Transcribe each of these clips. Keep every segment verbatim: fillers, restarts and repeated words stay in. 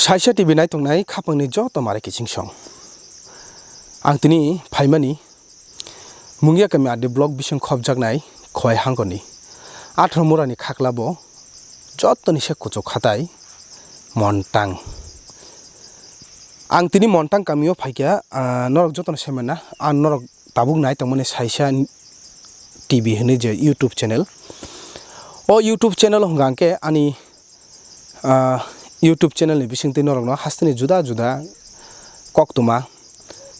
Saisa T V naitongnai khapangni joto mare kiching song. Ang tini phaimani Mungia kami R D block bising khopjaknai Khowai hangkoni atharo murani khaklabo jotoni se kuchuk khatai Montang. Ang tini Montang kamio phaikha, ah, norok jotono saimanna, ang norok tabuk nai tongmani Saisa T V hinwi je YouTube channel. O YouTube channel hwnkha hwnkhe ani, ah, YouTube channel ni bisingtwi norokno hasteni juda juda koktwma,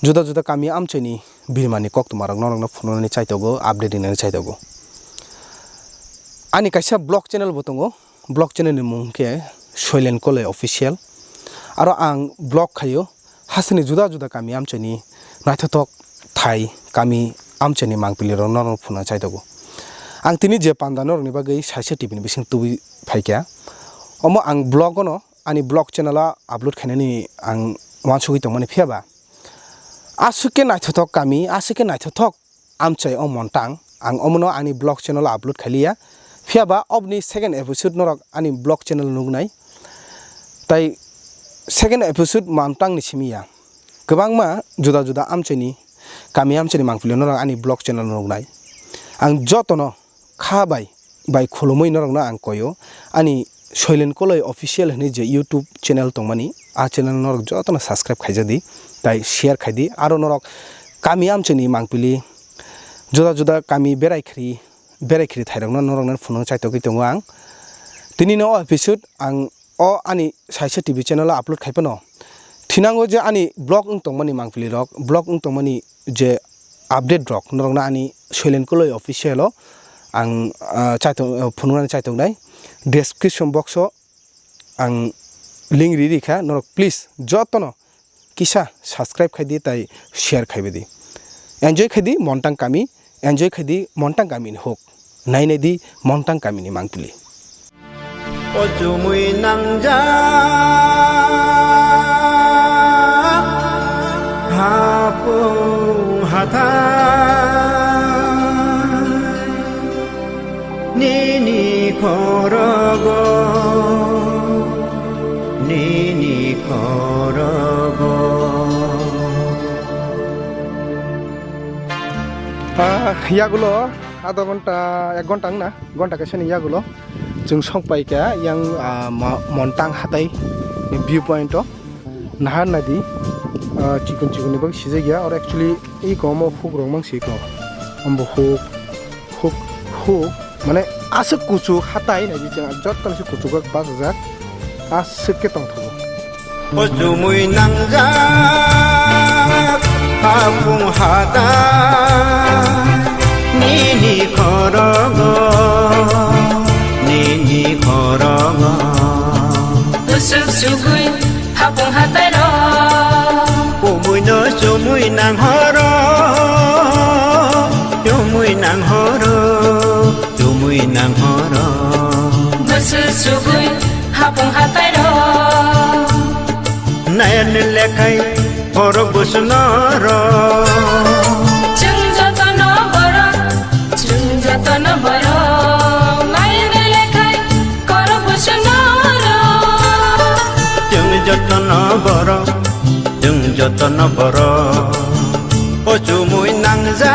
juda juda kami amchaini birimani koktwmarok norokno phunuknani chaitogo, update rinani chaitogo. Ani kaisa vlog channel bo tongo, vlog channel ni mung khe Soilen Koloi Official. Aro ang vlog khaio, hasteni juda juda kami amchaini naithothok thai, kami amchaini mangpili rok norok phunukna chaitogo. Ang tini je panda norokni bagwi Saisa T V ni bising tubui phaikha, omo ang vlog ono ani vlog channel o upload khainani ang uansugwi tongmani, phiyaba aswk khe naithothok kami, aswk khe naithothok amchai o Montang, ang omono ani vlog channel o upload khailiya. Phiyaba oboni second episode norok ani vlog channel o nuknai. Tai second episode Montang ni simi ya. Kwbangma juda juda amchaini, kami amchaini mangpili norok ani vlog channel o nuknai. Ang jotono kha bai, bai khulumui norokno ang koyo. Ani Soilen Koloi Official hinwi je YouTube channel tongmani, a channel norok jotono subscribe khaijadi, tai share khaidi. Aro norok kami amchaini mangpili, juda juda kami berai khri, berai khri thairokno norokno phunuk chaitogwi tongo ang. Tini no o episode ang o ani Saisa T V channel o upload khai phano thinango je ani vlog wng tongmani mangpili rok, vlog wng tongmani je update rok norokno ani Soilen Koloi Official o ang, ah, chaitok, ah, phunuknani chaitoknai. Description box o ang link ri rikha, norok please jotono kisa subscribe khaidi tai share khaibaidi. Enjoy khaidi Montang kami, enjoy khaidi Montang kami ni huk. Nai naidi Montang kami ni mangpili. O chumui nangjak hapung hathai nini khorogo, nini khorogo. Ah, yagulo adha ghonta, ek ghonta wngna, ghonta kaisa ni yagulo chwng sok pai kha yang, ah, mo-, Montang hatai ni view point o. Nahar nadi, ah, chikon chikon ni bagwi sijak ya, oro actually iko omo huk rok mang si iko, ombo huk, huk, huk, mane aswk kuchuk hatai nai di chwng joto ni se kuchuk bachajak, aswk khe tongthogo. O chumui nangjak hapung hatai nini khorogo, nini khorogo. Bwswk sugwi hapung hatai rok. Chumui no chumui nang horo, chumui nang horo, chumui nang horo. Bwswk sugwi hapung hatai rok. Nayan lekhai borok bwswk norok. Chwng jotono borok, chwng jotono borok. Nayan lekhai borok bwswk norok. Chwng jotono borok, chwng jotono borok. O chumui nangjak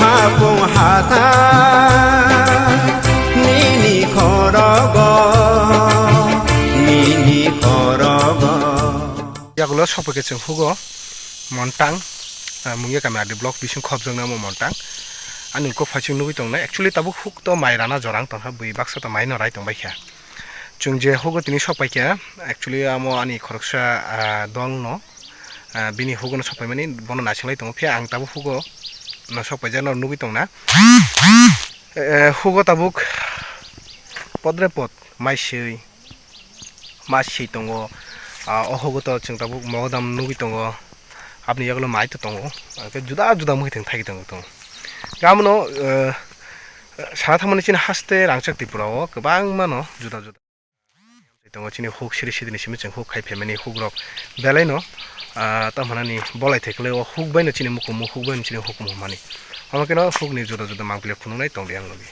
hapung hatai nini khorogo, nini khorogo. Yagulo sopoi khe chwng hugo Montang, ah, Mungia kami R D block bising khopjaknai omo Montang. Ani kok phaising nugwi tongnai. Actually tabuk huk to mai rana jorang tongkha, bui baksa to mai no rai tongbai kha. Chwng je hugo tini sok pai kha, actually amo ani khoroksa, ah, dol no, ah, bini hugo no sok pai mani bono naising lai tongo, phiya ang tabuk hugo no sok pai jak no nugwi tongna. Eh, hugo tabuk podre pod mai swi, ma swi tongo, ah, o hugo to chwng tabuk mogodam nugwi tongo, aboni yagulo mai to tongo, hwnkhe juda juda mwkhwtwng thai tongo tongo. Abono, eh, sana thangmani chini haste rangchak Tripura o kwbangma no juda juda. Tongo chini huk siri siri ni simi chwng huk khai phaimani huk rok belai no, ah, tamo nani bolai thai kwlai o huk bai no chini mukumu huk bai no chini hukumu mani. Omo khe no huk ni juda juda mangpili phunuknai tong di ang logi.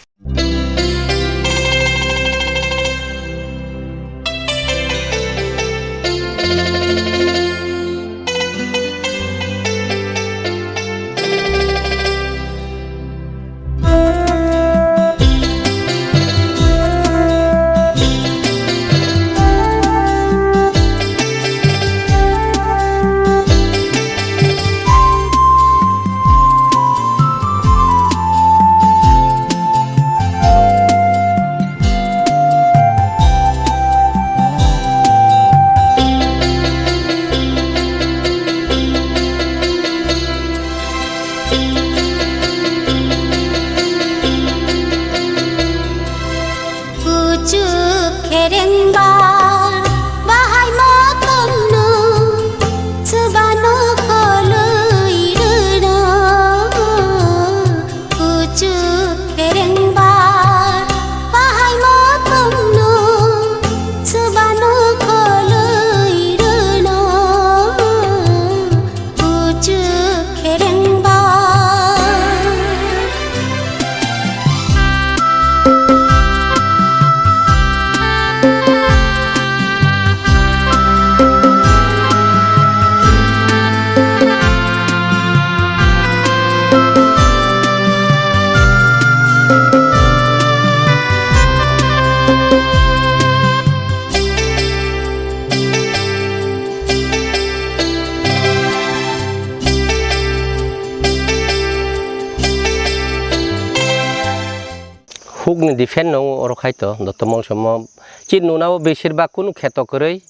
Defend no oro khai to, dotto mol somo. Chini nuna o besir bak kunu kheto kwrwi,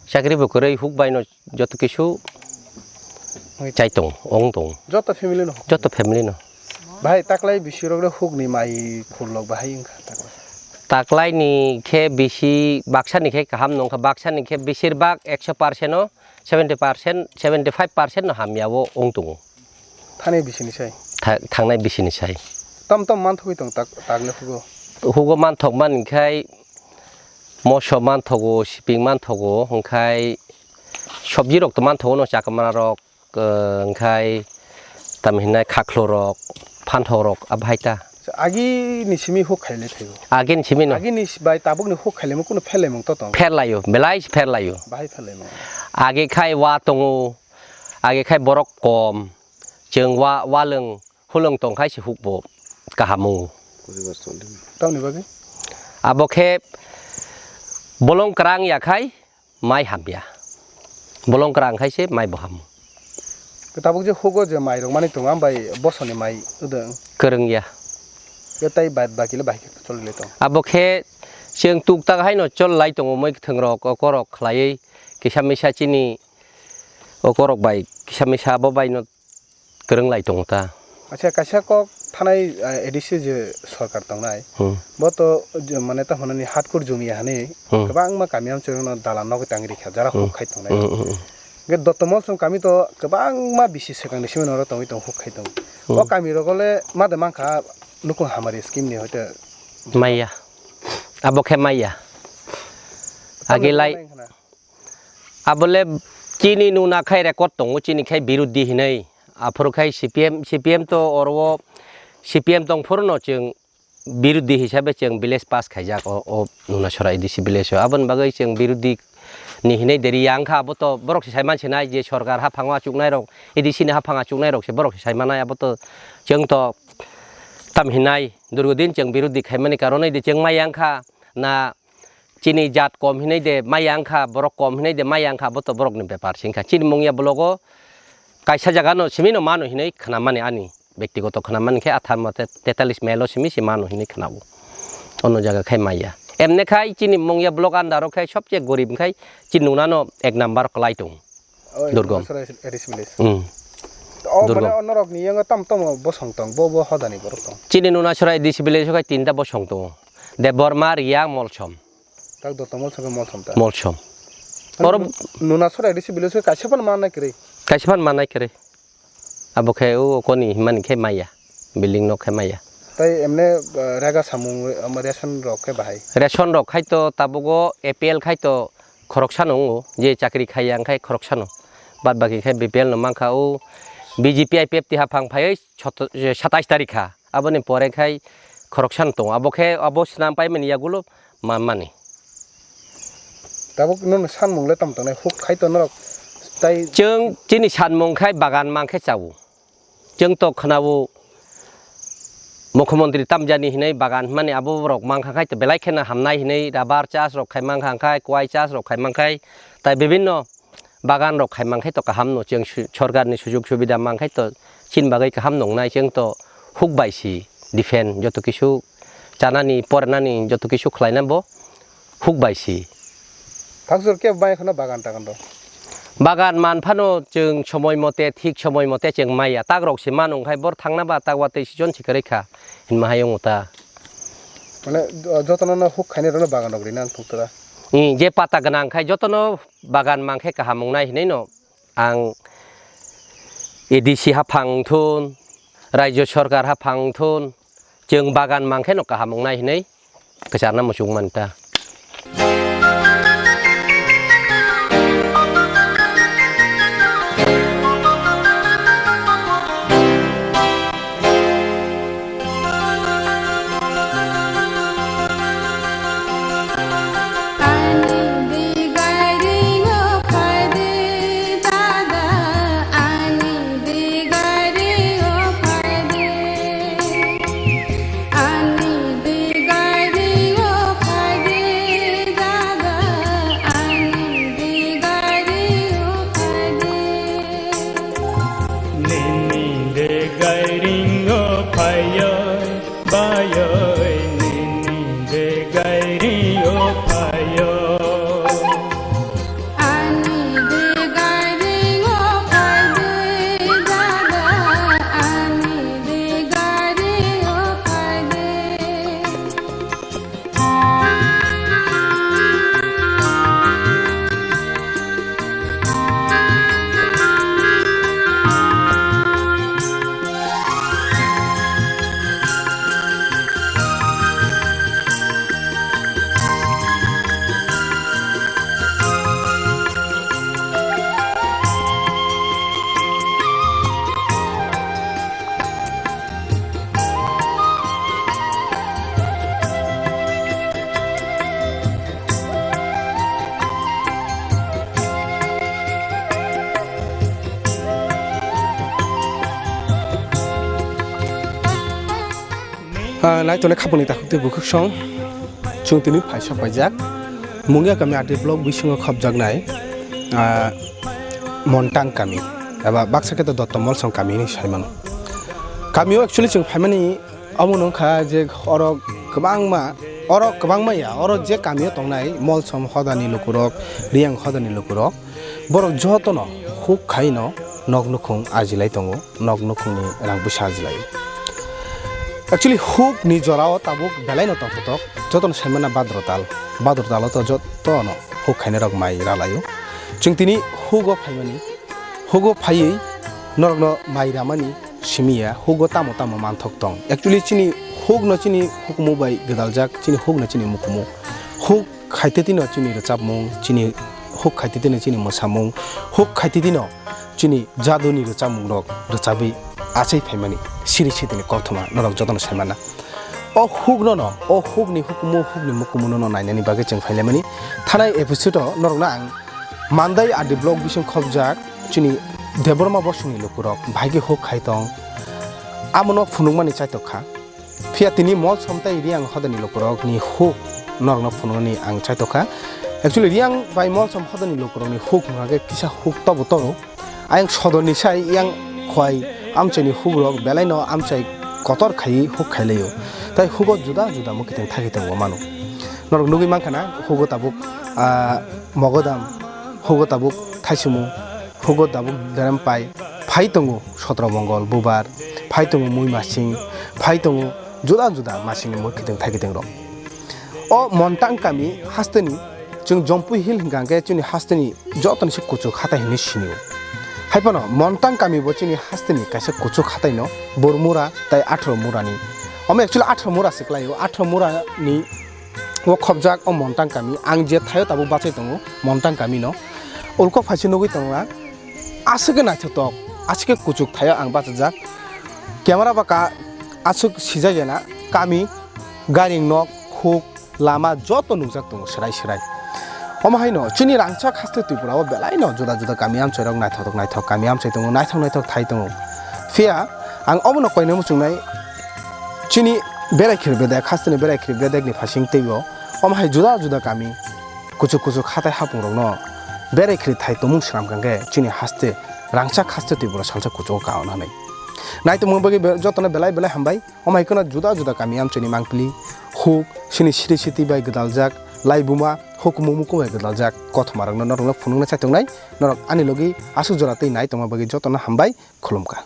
chakri bo kwrwi, huk bai no joto kisu chai tong, ong tong. Joto family no? Joto family no. Bahai taklai bisi rok le huk ni mai khul lok bahai wngkha taklai. Taklai ni khe bisi, baksa ni khe kaham nong kha, baksa ni khe besir bak ekso percent no seventy percent, seventy five percent no hamya o ong tongo. Thani bisi ni sai? Tha-, thangnai bisi ni sai. Tam tam manthogwi tong tak, tagle hugo? Hugo manthok man khai moso manthogo, siping manthogo, hwnkhai sobji rok to manthogo no, chakamra rok, eh, hwnkhai tam hinai khakhlo rok, phanthok rok, a bahai ta. Agi ni simi huk khaile thaigo. Agi ni simi no? Agi ni bai tabuk ni huk khailemo kuno pherlaimung to tong? Pherlaio, belai se pherlaio. Bahai pherlaimung? Agi khai wa tongo, agi khai borok kom, chwng wa, walwng hulwng tong khai se huk bo kaham wngo. Tamni bagwi? Abo khe bolong kwrang ya khai mai hamya. Bolong kwrang khai se mai bo hamo. Tabuk je hugo je mai rok mani tongo, am bai bosoni mai wdwng? Kwrwng ya. Khe tai bad baki le bahai khe choli le tong? Abo khe chwng tuk tak hai no chol lai tongo, moi kwthwng rok, okorok khlaiwi kisa misa chini okorok bai kisa misa abo bai no kwrwng lai tongo ta. Acha, kaisa kok thanai, ah, A D C je sorkar tongnai, hmm, bo to je, mane, ta hwnani hatkur jumi hani, hmm, kwbangma kami amchwrwngno dalan nogwi tangwi rikha, jara, hmm, huk khai tongnai. Hmm, hmm, hmm. Ge Dotto Molsom kami to kwbangma bisi swkangni simi norok tongwi tong, huk khai tong. Hmm. O kami rogo le ma de mankha nukung hamari scheme ni hoite. Maya. Abo khe maya. Age lai. Abole chini nuna khai record tongo, chini khai birodhi hinwi. Aphuru khai C P M, C P M to oro o C P M tong phuru no chwng birodhi hisabe chwng village pass khaijak o, o Nunasora A D C village o. Aboni bagwi chwng birodhi ni hinwi deri ya wngkha, abo to borok se sai mansinai je sorkar haphang o achuknai rok, A D C ni haphang achuknai rok se borok se sai manai, abo to chwng to tam hinai durgo din chwng birodhi khaimani karon de chwng maya wngkha na chini jat kom hinwi de maya wngkha, borok kom hinwi de maya wngkha, abo to borokni bepar se wngkha. Chini mungya blogo kaisa jagano simi no mano hinwi khnamani, ani bektigoto khnamani khe athar mate tetalis melo simi se mano hinwi khnao. Ono jaga khai maya. Emne khai chini mungya blok andaro khai sobse gorib khai chini nunano ek number kwlai tongo. Oh, Durgom. Nunasora A D C village. Hmm. O, Durgom. Mane, onorok ni yango tam tamo bosong tong, bo, bo hodani borok tong. Chini Nunasora A D C village o khai tinta bosong tongo. Debbarma, Riyang, Molsom. Tak Dotto Molsom khe Molsom ta. Molsom. Oro Nunasora A D C village o kaisa phano manai kwrwi. Kaisa phano manai kwrwi. Abo khe o koni himani khe maya. Building nok khe maya. Tai emne, uh, rega samung, um, ration rok khe bahai? Ration rok khai to tabugo A P L khai to khoroksano wngo, je chakri khaiya wngkhai khoroksano. Bad baki khai B P L no mankha o B J P I P F T haphang phaiwi soto-, satais tarikha. Aboni pore khai khoroksano tongo. Abo khe abo swnam paimani yagulo manmani. Tabuk nono sanmung le tamo tongnai, huk khai to norok tai. Chwng chini sanmung khai bagan mankhe chao. Chwng to khwnao Mukhyamantri tamjani hinwi bagan hwnmani abo rok mankha khai to belai kheno hamnai hinwi rubber chas rok khai mankha khai, kwai chas rok khai mankhai, tai bibinno bagan rok khai mankhai to kaham no chwng su-, sorkar ni sujug subida mankhai to chini bagwi kaham nongnai chwng to huk bai si defend joto kisu chanani, poranani joto kisu khlaina bo huk bai si. Thaksur kebo bai kheno bagan tagan rok. Bagan man phano chwng somoi mote, thik somoi mote chwng maya. Tak rok se mano, wngkhai bor thangna ba tak watwi season se kwrwi kha hinma hai wngo ta. Mane, jotono no huk khainai rokno bagan rok rina ang thuktra. Hmm, je pata gwnang khai jotono bagan mankhe kaham wngnai hinwi no. Ang A D C haphang wngthun, Rajya Sarkar haphang wngthun, chwng bagan mankhe no kaham wngnai hinwi kwcharna muchung manta. Ah, naitongnai khapangni takhuk tei bwkhwksong, chwng tini phaisa paijak. Mungia kami R D block bisingo khopjaknai, ah, Montang kami, eba baksa khe to Dotto Molsom kami hinwi sai mano. Kamio actually chwng phaimani omo wngkha je oro kwbangma, oro kwbangma ya, oro je kamio tongnai Molsom hodani lukurok, Riyang hodani lukurok, borok jotono huk khaino nok nukhung ajilai tongo, nok nukhungni rang puisa ajilai. Actually, huk ni jorao tabuk belai no tongthotok, jotono saimana badro tal, badro talo to jotono huk khainai rok mai ralaio. Chwng tini hugo phaimani, hugo phaiwi norokno mai ramani simiya, hugo tamo tamo manthok tong. Actually, chini huk no chini hukumu bai gwdaljak, chini huk no chini mukumu. Huk khaitwtwino chini rwchapmung, chini huk khaitwtwino chini mwsamung, huk khaitwtwino chini jaduni rwchapmungrok rwchabwi achai phaimani siri sitini kokthomo norok jotono saimana. O hukno no, o hukni hukumu, hukni mukumuno no nainani bagwi chwng phailaimani. Thanai episode o norokno ang Mandai R D block bising khopjak chini Debbarma bosongni lukurok bahai khe huk khai tong, amono phunukmani chaitok kha. Phiya tini Molsom tei Riyang hodani lukurokni huk norokno phunuknani ang chaitokha. Actually, Riyang bai Molsom hodani lukurokni huk hwnkha khe kisa huk tobo toro. Ayang sodorni sai yang khwai amchaini hukrok belaino amchai kotor khaiwi huk khailaio. Tei hugo juda juda mwkhitwng thakitwng bo mano. Norok nugwi mankha na hugo tabuk, ah, Mogodam, hugo tabuk Thaisumu, hugo tabuk Derempai, phai tongo Sotro Mongol, Bubar, phai tongo Muimasing, phai tongo juda juda masingni mwkhitwng thakitwng rok. O Montang kami hasteni chwng Jompui Hill hwnkha khe chini hasteni jotoni se kuchuk hatai hinwi sinio. Haiphano Montang kami bo chini hasteni kaisa kuchuk hataino Bormura tei Athro Murani. Omo actually Athro Mura se kwlaio, Athro Murani o khopjak o Montang kami, ang je thaio tabuk bachai tongo Montang kami no. Ulko phaise nugwi tongo ang, aswk khe naithotok, aswk khe kuchuk thaio ang bachajak. Camera ba ka aswk sijak ya na, kami, gari nok, huk, lama joto nukjak tongo swrai swrai. Omo haino chini rangchak haste Tripura o belai no juda juda kami amchai rok naithotok naithok kami amchai tongo, naithok naithok thai tongo. Phiya ang omo no koina muchungnai, chini berai khir bedek, hasteni berai khir bedek ni phasing teibo omo hai juda juda kami kuchuk kuchuk hatai hapung rokno berai khir thai tongmung swnam kha khe chini haste rangchak haste Tripura salsa kuchugo ka hwnwi. Naitongmung bagwi be-, jotono belai belai hambai. Omo hai kheno juda juda kami amchaini mangpili, huk, sini siri siti bai gwdaljak, laibuma, hukumu mukumu bai gwdaljak kothoma rokno norokno phunukna chaitongnai, norok ani logi aswk jora twi nai tongma bagwi jotono hambai, khulumkha.